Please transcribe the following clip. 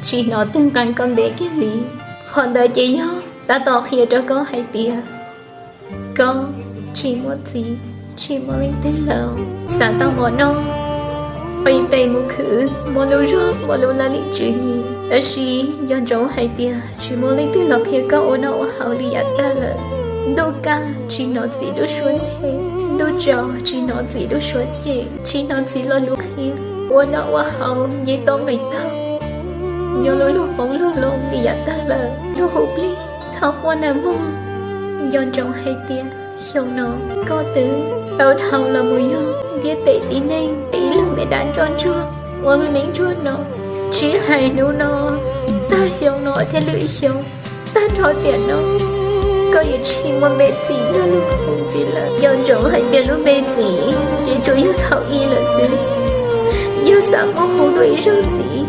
tsis hnov twg nqa koj npe kiag li. Qhov ntawd ces yog tab tom qhia rau koj hais tias koj tsis muaj txiv, tsis muaj leej twg lawm. Xav tau mov noj, pais tes mus khwv, muaj lub zog, muaj lub laj lim tswv yim, tab sis nco ntsoov hais tias tsis muaj leej twg los qhia koj ua noj ua haus li yav tag lawm. Ntuj kaj tsis hnov txiv lub suab nthe, ntuj tsaus tsis hnov txiv lub suab cem, tsis hnov txiv lo lus qhia. Ua noj ua haus nce toj nqis taug, nyob lub lug poob lug loo li yav tag lawm. Lub hu plig txhob quaj nag muag, nco ntsoov hais tias xyoo no koj twb tau dhau los mus yog ntiaj teb tib neeg ib lub me dab ntsoj ntsuag ua lub neej ntsuag no. Tsis hais hnub no, tag xyoo no thiab lwm xyoo, tag nrho tiam no, koj yuav tsis muaj npe txiv nrog luag hu ntxiv lawm. Nco ntsoov hais tias lub npe txiv ces tsuas yog thaum ub lawm xwb. Yog xav muaj hu dua ib zaug txiv,